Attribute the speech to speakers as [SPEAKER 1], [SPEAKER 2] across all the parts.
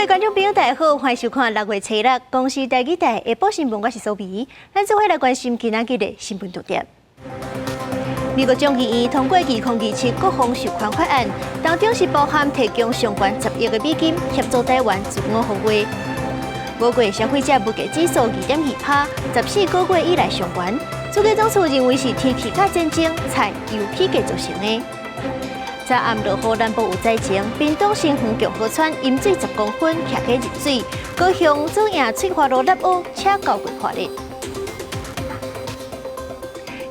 [SPEAKER 1] 各位觀眾朋友，大家好，歡迎收看六月初六公視台語台下晡新聞，我是蘇美。咱做伙來關心今仔日的新聞重點。美國眾議院通過2027國防授權法案，當中是包含提供上懸10億的美金協助台灣自我防衛。五月消費者物價指數2.2趴，14個月以來上懸。主計總處認為是天氣佮戰爭、菜油起價造成的。昨暗落雨，南部有災情，屏東新園共和村淹水10公分，徛家入水。高雄左營翠華路立烏車交過破裂。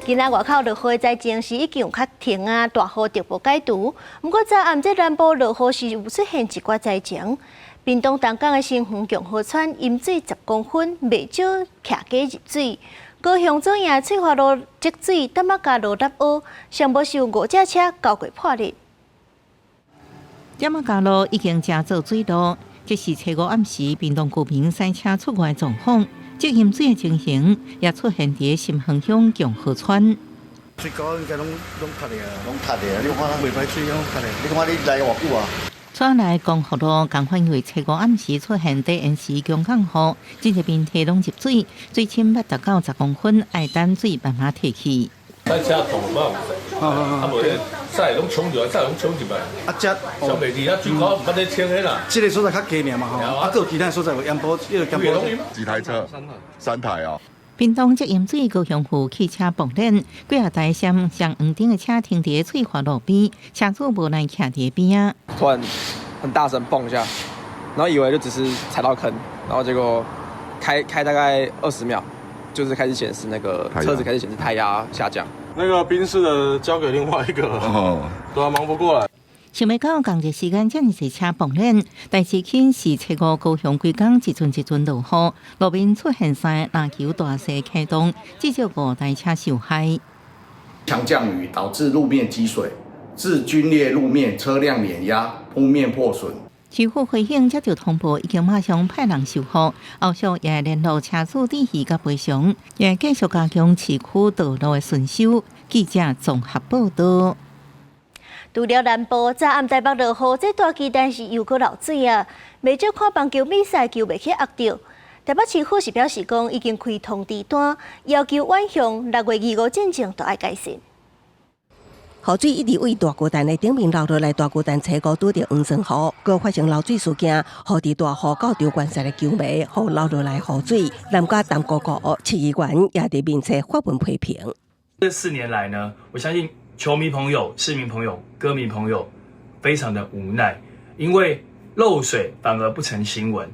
[SPEAKER 1] 今仔外口落雨的災情是已經有較停啊，大雨逐步解除。毋過昨暗這南部落雨時有出現一寡災情。屏東東港的新園共和村淹水十公分，袂少徛家入水。高雄左營翠華路積水，淡仔加路立烏，上無是有五架車交過破裂。
[SPEAKER 2] 點仔加路已經成做水路，這是初五暗時屏東居民駛車出外狀況，這淹水的情形也出現佇新園鄉共和村。
[SPEAKER 3] 水溝應該攏攏塌的啊，攏塌的啊！你看袂歹水攏塌的，你看你來偌久啊？
[SPEAKER 2] 帶來光復路，共款因為初五暗時出現短延時強降雨，這一邊堤攏入水，水深捌達到10公分，愛等水慢慢退去。
[SPEAKER 4] 駛車動嘛，啊無咧，駛攏衝入來，駛攏衝入來。
[SPEAKER 3] 啊，這
[SPEAKER 4] 上袂佇啊，水溝毋捌咧清的啦。
[SPEAKER 3] 這個所在較低爾嘛吼，啊，閣有其他所在有淹坡，彼個淹坡。
[SPEAKER 5] 幾台車？三台啊。
[SPEAKER 2] 屏東積淹水，高雄府汽車爆裂，幾仔台雙雙黃頂的車停佇翠華路邊，車主無奈徛佇邊仔。
[SPEAKER 6] 突然很大聲蹦一下，然後以為就只是踩到坑，然後結果開開大概20秒，就是開始顯示那個車子開始顯示胎壓下降。
[SPEAKER 7] 那個賓士的交給另外一個，哦，對啊，忙不過來。
[SPEAKER 2] 想欲到仝一時間，遮爾濟車爆裂，代誌起是初五高雄規工一陣一陣落雨，路面出現三個籃球大細坑洞，至少五台車受害。
[SPEAKER 8] 強降雨導致路面積水，致龜裂路面，車輛碾壓，鋪面破損。
[SPEAKER 2] 市府回應接到通報，已經馬上派人修復，後續也會聯絡車主致賠佮賠償，也會繼續加強市區道路的巡修。記者綜合報道。
[SPEAKER 1] 除了南部，昨暗台北落雨，這大巨蛋是又閣漏水啊！袂少看棒球比賽球迷去壓著。台北市府是表示講，已經開通知單，要求遠雄6月25進前都愛改善。
[SPEAKER 9] 雨水一直對大巨蛋的頂面流落來，大巨蛋初五拄著黃酸雨，閣發生漏水事件，予佇大雨到場觀賽的球迷，予流落來雨水，南加淡高高，市議員也佇面冊發文批評。
[SPEAKER 10] 這4年來呢，我相信球迷朋友、市民朋友、歌迷朋友非常的無奈，因為漏水反而不成新聞，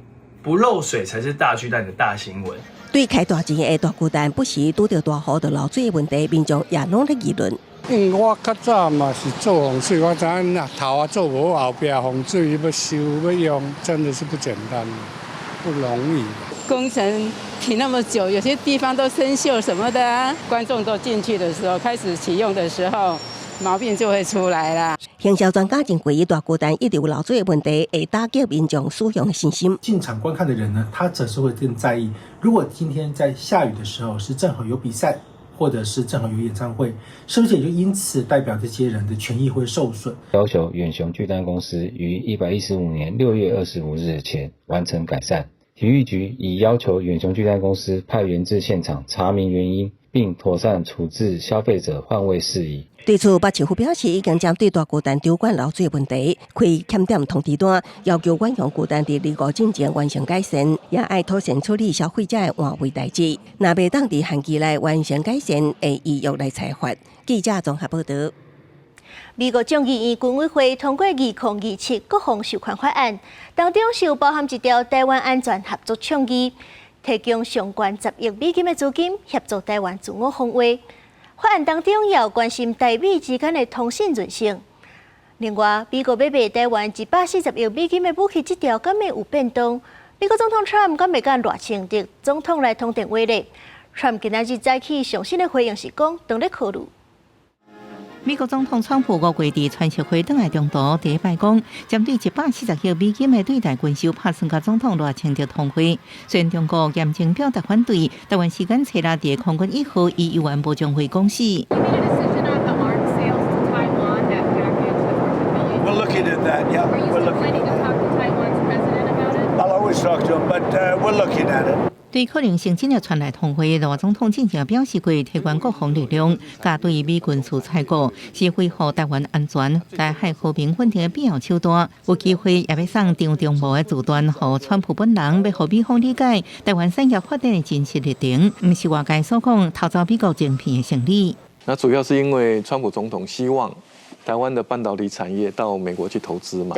[SPEAKER 10] 不漏水才是大巨蛋的大新聞。
[SPEAKER 9] 對開大錢的大巨蛋，不時拄著大雨就漏水的問題，民眾也攏咧議論。
[SPEAKER 11] 因為我較早嘛是做風水，我知影若頭仔做無好，後壁風水欲修欲用，真的是不簡單，不容易。
[SPEAKER 12] 工程停那麼久，有些地方都生鏽什麼的啊，觀眾都進去的時候，開始啟用的時候，毛病就會出來啦。
[SPEAKER 9] 行銷專家認為，大巨蛋一直有漏水的問題，會打擊民眾使用的信心。
[SPEAKER 13] 進場觀看的人呢，他則是會更在意，如果今天在下雨的時候是正好有比賽，或者是正好有演唱會，是不是也就因此代表這些人的權益會受損？
[SPEAKER 14] 要求遠雄巨蛋公司於115年6月25日前完成改善。體育局已要求遠雄巨蛋公司派員至現場查明原因，並妥善處置消費者換位事宜。
[SPEAKER 9] 對此，北市府表示已經針對大巨蛋場館漏水問題，開欠點通知單，要求遠雄巨蛋佇25進前完成改善，也愛妥善處理消費者的換位代誌。若袂當佇限期內完成改善，會依約來裁罰。記者綜合報道。
[SPEAKER 1] 美國眾議院軍委會通過2027國防授權法案，當中是有包含一條台灣安全合作倡議，提供上懸10億美金的資金協助台灣自我防衛。法案當中也有關心台美之間的通訊韌性。另外，美國欲賣台灣140億美金的武器，這條敢會有變動？美國總統川普敢會佮賴清德總統來通電話咧？川普今仔日早起上新的回應是講，當咧考慮。
[SPEAKER 2] 美國總統川普五月佇川習會轉來中途，第一擺講，針對140億美金的對台軍售，拍算佮總統賴清德通話。雖然中國嚴正表達反對，台灣時間初六佇空軍一號伊猶原無將話講死。
[SPEAKER 15] We're looking at that. Yeah,
[SPEAKER 16] Are you
[SPEAKER 15] we're
[SPEAKER 16] still
[SPEAKER 15] looking
[SPEAKER 16] planning
[SPEAKER 15] at
[SPEAKER 16] to
[SPEAKER 15] that.
[SPEAKER 16] talk to Taiwan's president about it?
[SPEAKER 15] always talk to him, but we're looking at it.
[SPEAKER 2] 對可能性真正傳來通話，賴總統進前表示過，提懸國防力量，佮對美軍事採購，是維護臺灣安全、台海和平穩定的必要手段。有機會也欲送張忠謀的自傳予川普本人，欲予美方理解臺灣產業發展的真實歷程，毋是外界所講偷走美國晶片的生理。
[SPEAKER 16] 那主要是因為川普總統希望臺灣的半導體產業到美國去投資嘛。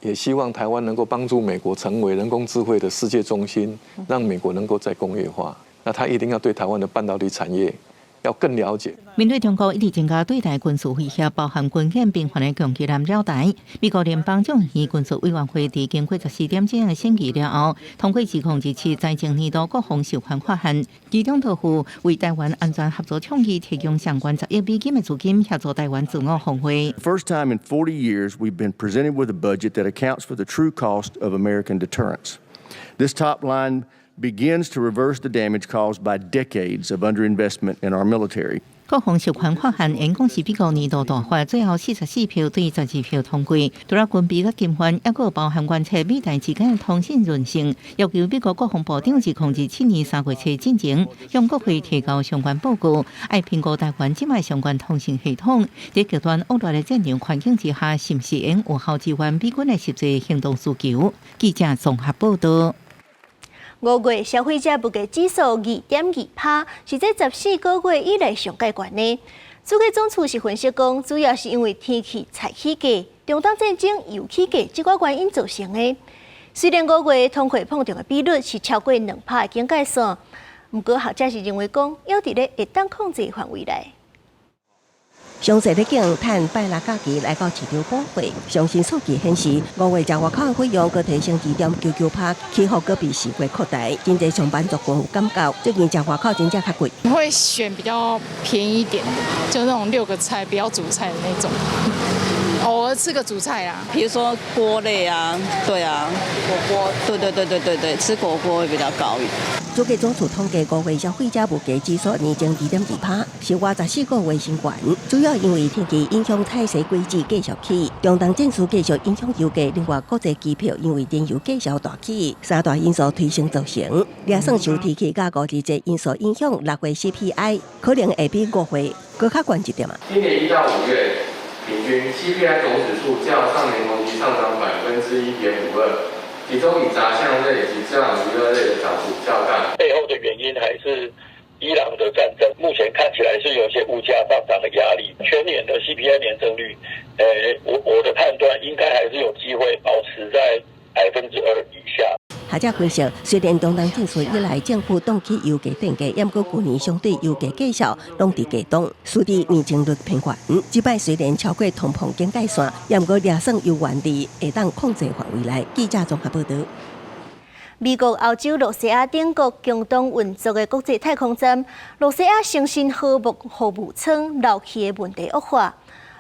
[SPEAKER 16] 也希望台灣能夠幫助美國成為人工智慧的世界中心，讓美國能夠再工業化。那他一定要對台灣的半導體產業要更了解。
[SPEAKER 2] 面對中國一直增加對台軍事威脅，包含軍演頻繁的攻擊艦繞台，美國聯邦眾議院軍事委員會佇經過14點鐘的審議了後，通過2027財政年度國防授權法案，其中就附為臺灣安全合作倡議提供相關10億美金的資金，協助臺灣自我防衛。
[SPEAKER 17] First time in 40 years we've been presented with a budget that accounts for the true cost of American deterrence. This top line begins to reverse the damage caused by decades of underinvestment in our military.
[SPEAKER 2] 國防授權法案原講是美國年度大法，最後44票對12票通過。除了軍備佮經費，猶閣包含觀測美台之間的通訊韌性，要求美國國防部長2027年3月初進前向國會提交相關報告，愛評估臺灣這擺相關通訊系統，佇極端惡劣的戰場環境之下，是毋是會有效支援美軍的實際行動需求？記者綜合報道。
[SPEAKER 1] 5月消費者物價指數2.2趴，是這14個月以來上蓋懸的。主計總處是分析講，主要是因為天氣菜起價、中東戰爭油起價這寡原因造成的。雖然五月通貨膨脹的比率是超過2趴的警戒線，毋過學者是認為講，猶佇咧會當控制範圍內。
[SPEAKER 9] 詳細咧講，趁拜六假期來到市場補貨。上新數據顯示，5月食外口的費用閣提升2.99趴，起幅閣比4月擴大。真濟上班族有感覺，最近食外口真正較貴。
[SPEAKER 18] 會選比較便宜一點的，就那種六個菜不要主菜的那種。偶爾吃個主菜啦，
[SPEAKER 19] 比如說鍋類啊，對啊，火鍋，對對對對對對，吃火鍋會比較高一點。
[SPEAKER 9] 主計總處統計，五月消費者物價指數年增2.2趴，是倚14個月新懸。主要因為天氣影響菜蔬果子繼續起，中東戰事繼續影響油價，另外國際機票因為燃油繼續大起，三大因素推升造成。掠算受天氣佮五二節因素影響，6月 CPI 可能會比五月閣較懸一點啊。
[SPEAKER 20] 今年1到5月平均 CPI 總指數較上年同期上漲1.52%。其中以雜項類及教養娛樂類的漲幅較大。
[SPEAKER 21] 背後的原因還是伊朗的戰爭，目前看起來是有些物價上漲的壓力。全年的 CPI 年增率，我的判斷應該還是有機會保持在2%以下。
[SPEAKER 9] 學者分析，雖然中東戰事以來政府凍起油價定價，毋過舊年相對油價繼續攏佇低檔，使得年增率偏懸。這擺雖然超過通膨警戒線，毋過掠算猶原佇會當控制範圍內。記者綜合報道。
[SPEAKER 1] 美國、歐洲、露西亞等國共同運作的國際太空站，露西亞星辰號服務艙漏氣的問題惡化。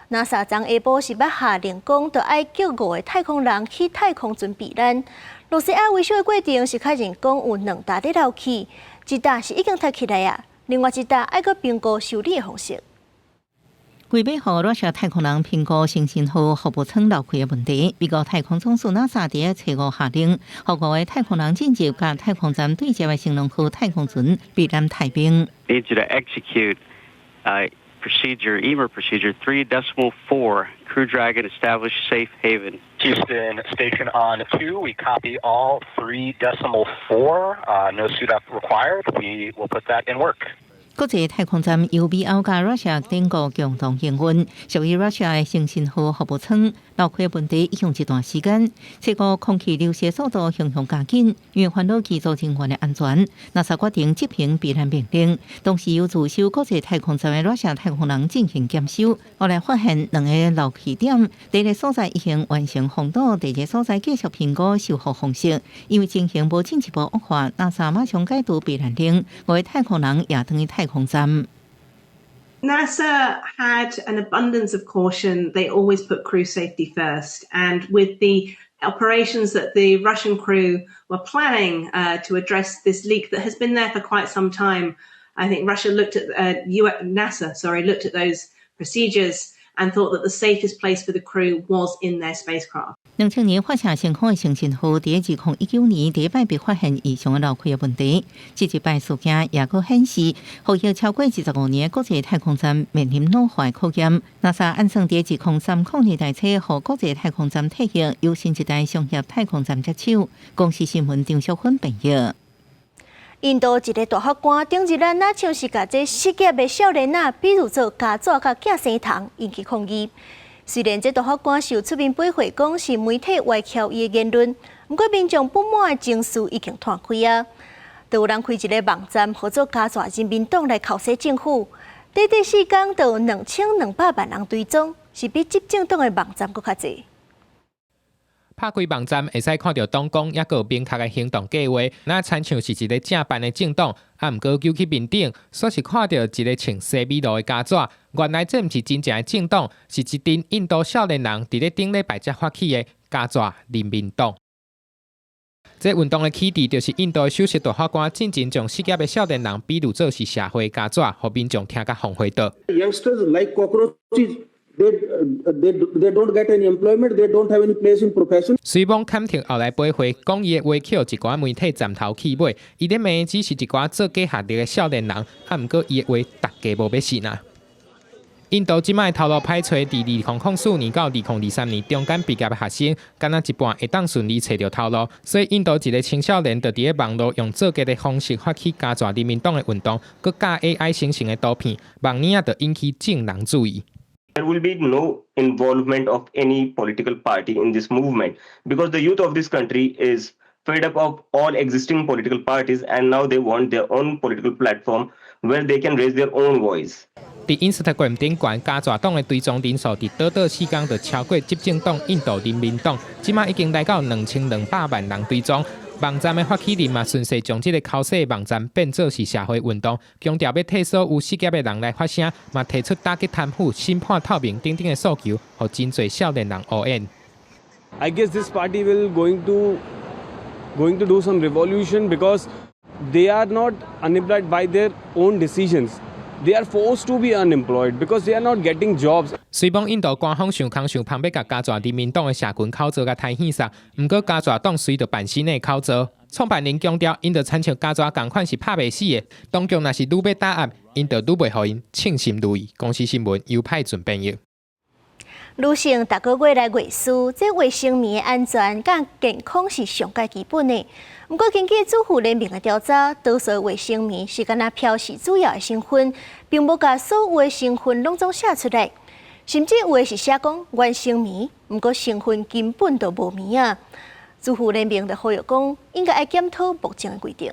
[SPEAKER 1] NASA 昨下晡是欲下令講，著愛叫五個太空人去太空船避難。露西亞維修的過程是確認講有兩搭佇漏氣，一搭是已經拆起來啊，另外一搭愛閣評估修理的方式。
[SPEAKER 2] 為欲予露西亞太空人評估星辰號服務艙漏氣的問題，美國太空總署 NASA 佇初五下令，予五個太空人進入佮太空站對接的升龍號太空船避難待命。
[SPEAKER 22] Need you to execute procedure, EMER procedure 3.4, Crew Dragon establish safe haven.
[SPEAKER 23] Houston station on 2, we copy all 3.4, no suit up required. We will put that in work.
[SPEAKER 2] 國際太空站由美歐佮 Russia 等國共同營運，屬於 Russia 的星辰號服務艙漏氣問題已經一段時間，這個空氣流失速度向向加緊，因為煩惱機組人員的安全，NASA 決定執行避難命令，同時由駐守國際太空站的 Russia 太空人進行檢修，後來發現兩个漏氣點，第一个所在已經完成封堵，第二个所在繼續評估修復方式，因為情形無進一步惡化，NASA 馬上解除避難令，五个太空人也轉去太空站。
[SPEAKER 24] NASA had an abundance of caution. They always put crew safety first. And with the operations that the Russian crew were planning to address this leak that has been there for quite some time, I think Russia looked at, NASA, sorry, looked at those procedures and thought that the safest place for the crew was in their spacecraft.
[SPEAKER 2] 2000年發射成功的星辰號，佇2019年第一擺被發現異常的漏氣的問題。這一擺事件也閣顯示，服役超過25年的國際太空站面臨老化考驗。NASA 按算佇2030年代初，予國際太空站退役，由新一代商業太空站接手。公視新聞張淑芬編譯。
[SPEAKER 1] 印度一个大法官頂日啊，若像是共這失業的少年仔，比喻做膠紙佮寄生蟲，引起抗議。雖然這大法官受出面詆毀，講是媒體歪曲伊的言論，毋過民眾不滿的情緒已經湠開啊。就有人開一个網站，號做膠紙人民黨來剾洗政府，短短4工就有2200萬人追蹤，是比執政黨的網站閣較濟。
[SPEAKER 3] 拍開網站會使看著黨綱，抑閣有明確的行動計劃，若親像是一个正辦的政黨。啊，毋過揪去面頂，煞是看著一个穿西米露的膠紙。原來這毋是真正的政黨，是一陣印度少年人佇咧頂禮拜才發起的膠紙人民黨。這運動的起佇就是印度的首席大法官進前將失業的少年人比喻做是社會膠紙，予民眾聽甲風火倒。
[SPEAKER 4] Youngsters like cockroaches. They don't get any employment. They don't have any place in profession.
[SPEAKER 3] 雖罔坎特後來駁回，講伊的話予一寡媒體站頭去尾，伊咧罵只是一寡做假學歷的少年人，啊，毋過伊的話逐家無欲信啊。印度這擺頭路歹揣，佇2004年到2023年中間畢業的學生，敢若一半會當順利揣著頭路，所以印度一个青少年就佇咧網路用造假的方式發起膠紙人民黨的運動，閣加 AI 生成的圖片，網頁仔就引起眾人注意。
[SPEAKER 5] There will be no involvement of any political party in this movement because the youth of this country is fed up of all existing political parties and now they want their own political platform where they can raise their own voice.
[SPEAKER 3] 佇 Instagram 頂懸膠紙黨的追蹤人數，佇短短4工就超過執政黨印度人民黨，這馬已經來到2200萬人追蹤。網站的發起人嘛，順勢將這个剾洗網站變做是社會運動，強調欲替所有失業的人來發聲，嘛提出打擊貪腐、審判透明等等的訴求，予真濟少年人呼應。
[SPEAKER 6] I guess this party will going to do some revolution because they are not unemployed by their own decisions. They are forced to be unemployed because they are not getting jobs.
[SPEAKER 3] 雖罔印度官方想空想芳欲共膠紙人民黨的社群口罩共刣耳塞，毋過膠紙黨隨著辦新的口罩。創辦人強調，𪜶就親像膠紙仝款是拍袂死的，當局若是愈欲打壓，𪜶就愈袂予𪜶稱心如意。公視新聞尤派準編譯。
[SPEAKER 1] 女性逐个月來月事，這衛生棉的安全佮健康是上蓋基本的。毋過，根據主婦聯盟的調查，多數衛生棉是干焦標示主要的成分，並無共所有的成分攏總寫出來，甚至有的是寫講原生棉，毋過成分根本就無棉啊。主婦聯盟就呼籲講，應該愛檢討目前的規定。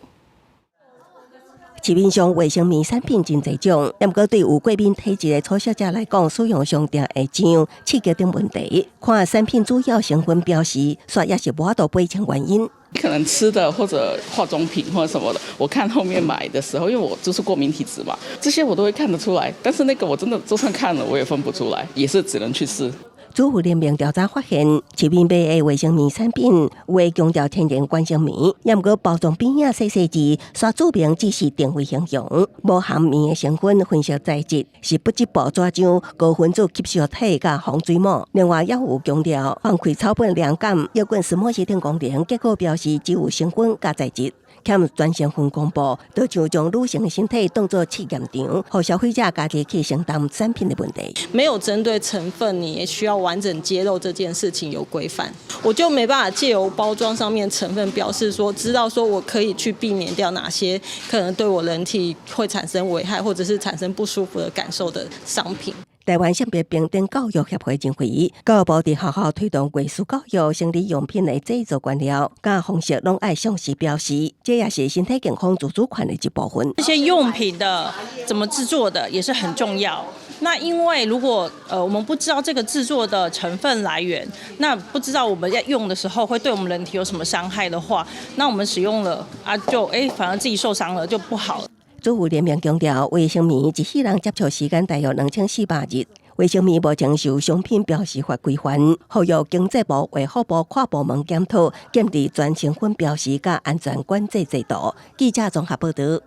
[SPEAKER 9] 市面上衛生棉產品真濟種，毋過對有過敏體質的初學者來講，使用上定會癢、刺激等問題。看產品主要成分標示，煞也是無法度掰清原因。
[SPEAKER 25] 可能吃的或者化妝品或者什麼的，我看後面買的時候，因為我就是過敏體質嘛，這些我都會看得出來。但是那個我真的就算看了，我也分不出來，也是只能去試。
[SPEAKER 9] 主婦聯盟調查發現，市面賣的衛生棉產品有的強調天然原生棉，也毋過包裝邊仔細細字，煞註明只是定位形容，無含棉的成分分析材質，是不織布紙漿、高分子吸收體佮防水膜。另外，也有強調放開草本涼感、搖滾石墨烯等功能，結果表示只有成分佮材質。欠全成分公布，就像將女性的身體當作試驗場，予消費者家己去承擔產品的問題。
[SPEAKER 26] 沒有針對成分，你也需要完整揭露這件事情有規範，我就沒辦法借由包裝上面成分表示說，知道說我可以去避免掉哪些可能對我人體會產生危害，或者是產生不舒服的感受的商品。
[SPEAKER 9] 台灣性別平等教育協會認為，教育部佇學校推動月事教育、生理用品的製作原料，佮方式攏愛詳細標示，這也是身體健康自主權的一部分。
[SPEAKER 27] 這些用品的怎麼製作的也是很重要。那因為如果我們不知道這個製作的成分來源，那不知道我們在用的時候會對我們人體有什麼傷害的話，那我們使用了啊就反而自己受傷了就不好了。
[SPEAKER 9] 主婦聯盟強調，衛生棉一世人接觸時間大約2400日。衛生棉目前受商品標示法規範，呼籲經濟部、衛福部跨部門檢討，建立全成分標示佮安全管制制度。記者綜合報導。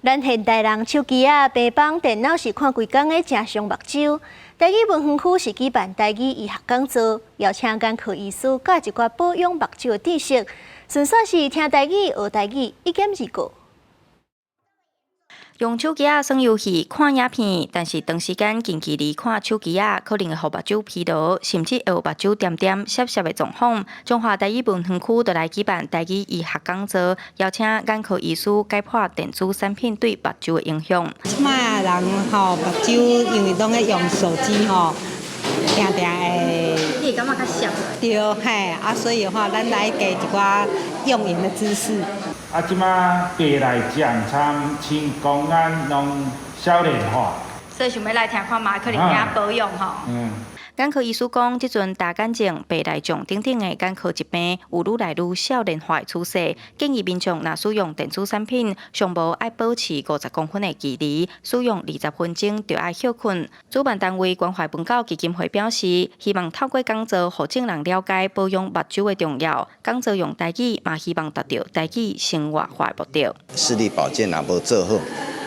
[SPEAKER 1] 咱現代人手機仔、平板、電腦是看規工的，誠傷目睭。台語文園區是舉辦台語醫學講座，邀請眼科醫師教一寡保養目睭的知識。順紲是聽台語、學台語，一兼二顧。
[SPEAKER 7] 用手機仔耍遊戲、看影片，但是長時間近距離看手機仔，可能會予目睭疲勞，甚至會有目睭點點、澀澀的狀況。彰化台語文園區就來舉辦台語醫學講座，邀請眼科醫師解剖電子產品對目睭的影響。
[SPEAKER 8] 這擺人吼目睭因為攏咧用手機吼，定定會。
[SPEAKER 7] 你會感覺較澀？
[SPEAKER 8] 對，嘿，啊，所以吼，咱來加一寡用眼的知識。
[SPEAKER 10] 啊，這馬白內障、參青光眼攏少年化，
[SPEAKER 7] 所以想欲來聽看覓，可能會保養吼。
[SPEAKER 10] 嗯。
[SPEAKER 7] 眼科醫師講，這陣大眼症、白內障等等的眼科疾病有愈來愈少年化的趨勢，建議民眾若使用電子產品，上無愛保持50公分的距離，使用20分鐘就愛歇睏。主辦單位關懷文教基金會表示，希望透過講座，予眾人了解保養目睭的重要。講座用台語，嘛希望達到台語生活化的目的。
[SPEAKER 11] 視力保健若無做好，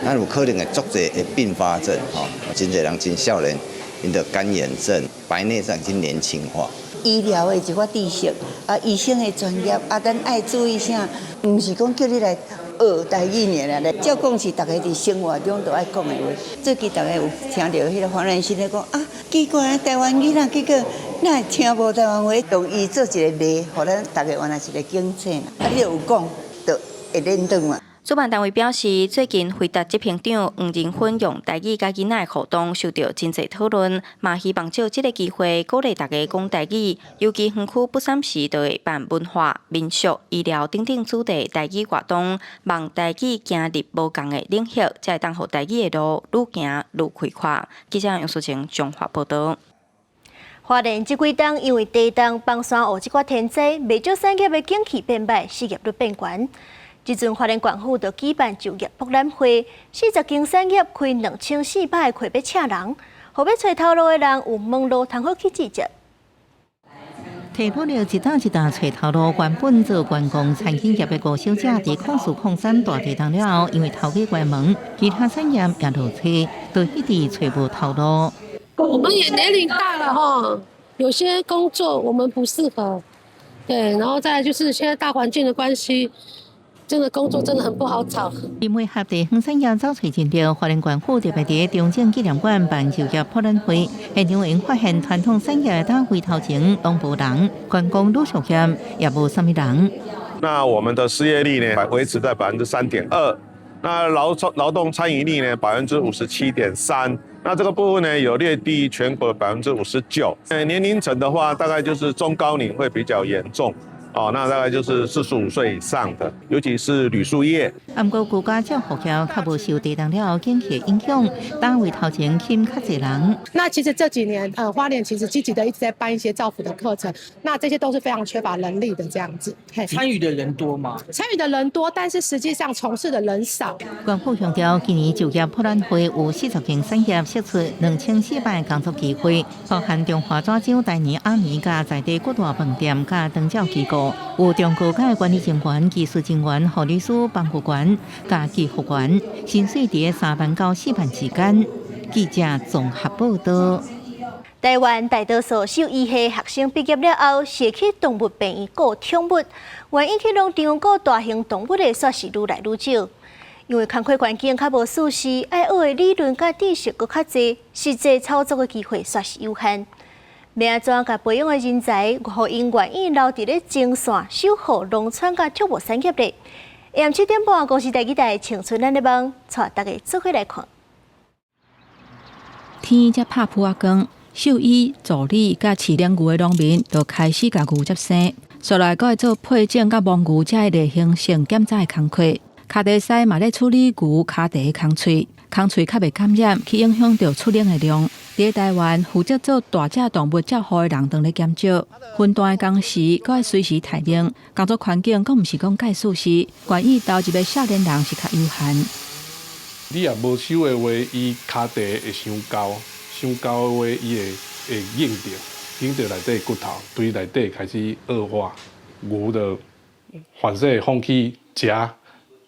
[SPEAKER 11] 咱有可能會足濟的併發症，吼，真濟人真少年。𪜶著乾眼症、白內障已經年輕化。
[SPEAKER 12] 醫療的一寡知識，啊，醫生的專業，啊，咱愛注意啥？毋是講叫你來學台語爾啦，照講是逐家佇生活中都愛講的話。最近逐家有聽著彼個黃仁勳咧講啊，奇怪，台灣囡仔結果哪會聽無台灣話，用伊做一個例，予咱逐家原來是個警醒。啊，你有講，就會練轉嘛。
[SPEAKER 7] 主辦單位表示，最近輝達執行長黃仁勳用台語佮囡仔的互動，受到真濟討論，嘛希望藉這个機會鼓勵大家講台語。尤其園區不三時就會辦文化、民俗、醫療等等主題台語活動，望台語行入無仝的領域，才會當予台語的路愈行愈開闊。記者楊淑晴綜合報導。
[SPEAKER 1] 花蓮這幾冬因為地動、崩山雨這寡天災，袂少產業的景氣變䆀，失業率變懸。這陣花蓮縣府就舉辦就業博覽會，40間產業開2400个空欲請人，予欲揣頭路的人有門路通好去志接。
[SPEAKER 2] 提努力一擔一擔揣頭路，原本做觀光餐飲業的吳小姐，佇04/03大地動了後，因為頭家關門，其他產業也落車，就一直揣無頭路。
[SPEAKER 13] 我們也年齡大了哈，有些工作我們不適合，對，然後再來就是現在大環境的關係。真的工作真的很不好找。
[SPEAKER 2] 因為合地方產業走揣真著，花蓮縣府特別佇中正紀念館辦就業博覽會，現場𪜶發現傳統產業打開頭前攏無人，觀光旅宿業也無啥物人。
[SPEAKER 14] 那我們的失業率呢，維持在3.2%，那勞動參與率呢，57.3%。那這個部分呢，有略低於全國的59%。年齡層的話，大概就是中高齡會比較嚴重。哦，那大概就是45歲以上的，尤其是旅宿業。
[SPEAKER 2] 毋過居家照護業較無受地動了後景氣影響，單位頭前吸較濟人。
[SPEAKER 28] 那其實這幾年，花蓮其實積極的一直在辦一些照護的課程，那這些都是非常缺乏人力的這樣子。
[SPEAKER 29] 參與的人多嗎？
[SPEAKER 28] 參與的人多，但是實際上從事的人少。
[SPEAKER 2] 縣府強調，今年就業博覽會有40間產業釋出2400個工作機會，包含中華紙張、台泥、阿泥佮在地各大飯店佮長照機構。有中高階管理人員、技術人員、護理師、幫護員、佮技服員，薪水佇3萬到4萬之間。記者綜合報道。
[SPEAKER 1] 台灣大多數獸醫系學生畢業了後，是去動物病院顧寵物，願意去農場顧大型動物的，煞是愈來愈少。因為工課環境較無舒適，愛學的理論佮知識閣較濟，實際操作的機會煞是有限。欲按怎共培養的人才，予𪜶願意留佇咧前線守護農村佮畜牧產業咧？下暗7點半，公視台語台青春咱的夢，帶大家做伙來看。
[SPEAKER 30] 天才拍噗仔光，獸醫助理佮飼養牛的農民就開始共牛接生，紲來閣會做配種佮母牛這例行性檢查的工課。跤蹄師嘛咧處理牛跤蹄的空喙，空喙較袂感染，去影響著出奶的量。佇台灣，負責做大隻動物照護的人當咧減少，分段的工時，閣愛隨時待命，工作環境閣毋是講蓋舒適，願意投入的少年人是較有限。
[SPEAKER 31] 你若無守的話，伊跤蹄會傷厚，傷厚的話，伊會硬著，硬著內底骨頭，對內底開始惡化，牛就反正放棄食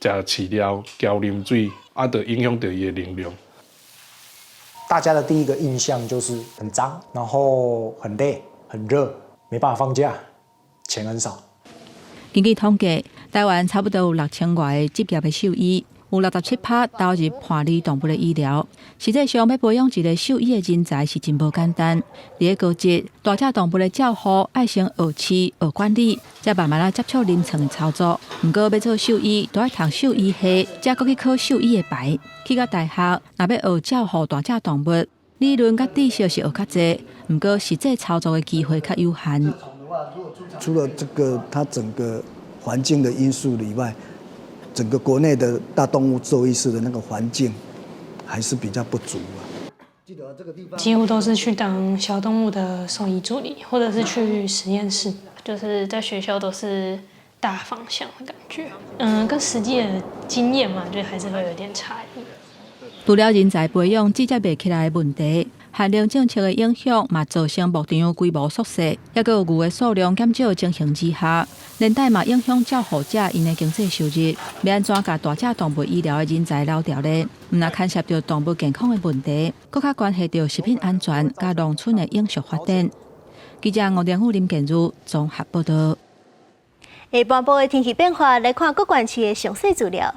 [SPEAKER 31] 食飼料，交啉水，啊，就影響著伊的能量。
[SPEAKER 15] 大家的第一個印象就是很髒，然後很累、很熱，沒辦法放假，錢很少。
[SPEAKER 30] 根據統計，台灣差不多有6000外个執業的獸醫，有67%投入伴侶動物的醫療。實際上，欲培養一個獸醫的人才是真無簡單。佇咧高職，大隻動物的照護愛先學飼、學管理，才慢慢仔接觸臨床的操作。毋過欲做獸醫，都愛讀獸醫系，才閣去考獸醫的牌。去到大學，若欲學照護大隻動物，理論佮知識是學較濟，毋過實際操作的機會較有限。
[SPEAKER 16] 除了這個，它整個環境的因素以外，整個國內的大動物獸醫師的那個環境還是比較不足啊。
[SPEAKER 17] 幾乎都是去當小動物的獸醫助理，或者是去實驗室，就是在學校都是大方向的感覺。跟實際的經驗嘛，就還是會有點差異。
[SPEAKER 30] 除了人才培養接袂起來的問題，限奶政策的影響嘛，造成牧場規模縮細，抑閣有牛的數量減少情形之下，連帶嘛影響照護者𪜶的經濟收入。欲按怎共大隻動物醫療的人才留牢呢？毋但牽涉著動物健康的問題，閣較關係著食品安全佮農村的永續發展。記者吳良富、林建如綜合報導。
[SPEAKER 1] 下半晡的天氣變化，來看各縣市的詳細資料。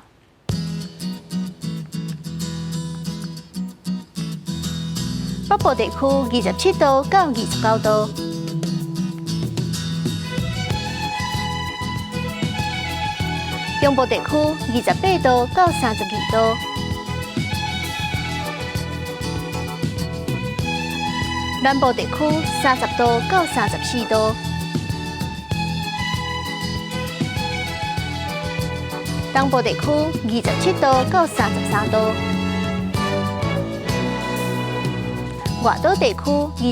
[SPEAKER 1] 北部地區27度到29度，中部地區28度到32度，南部地區30度到34度，東部地區27度到33度。外島地區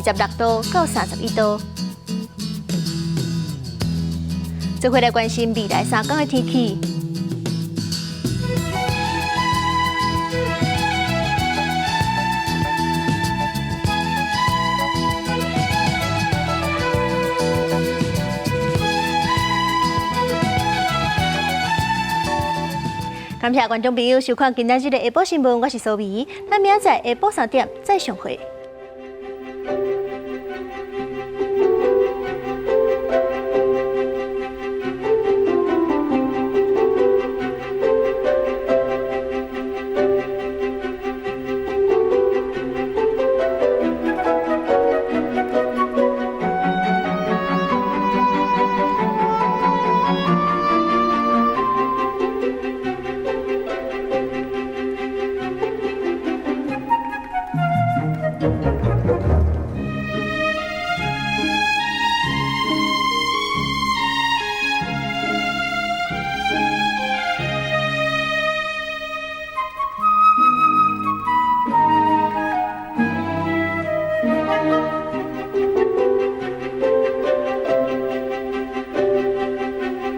[SPEAKER 1] 26度到31度。做伙來關心未來3天的天氣。感謝觀眾朋友收看今仔日的下晡新聞，我是蘇美，咱明仔載下晡3點再相會。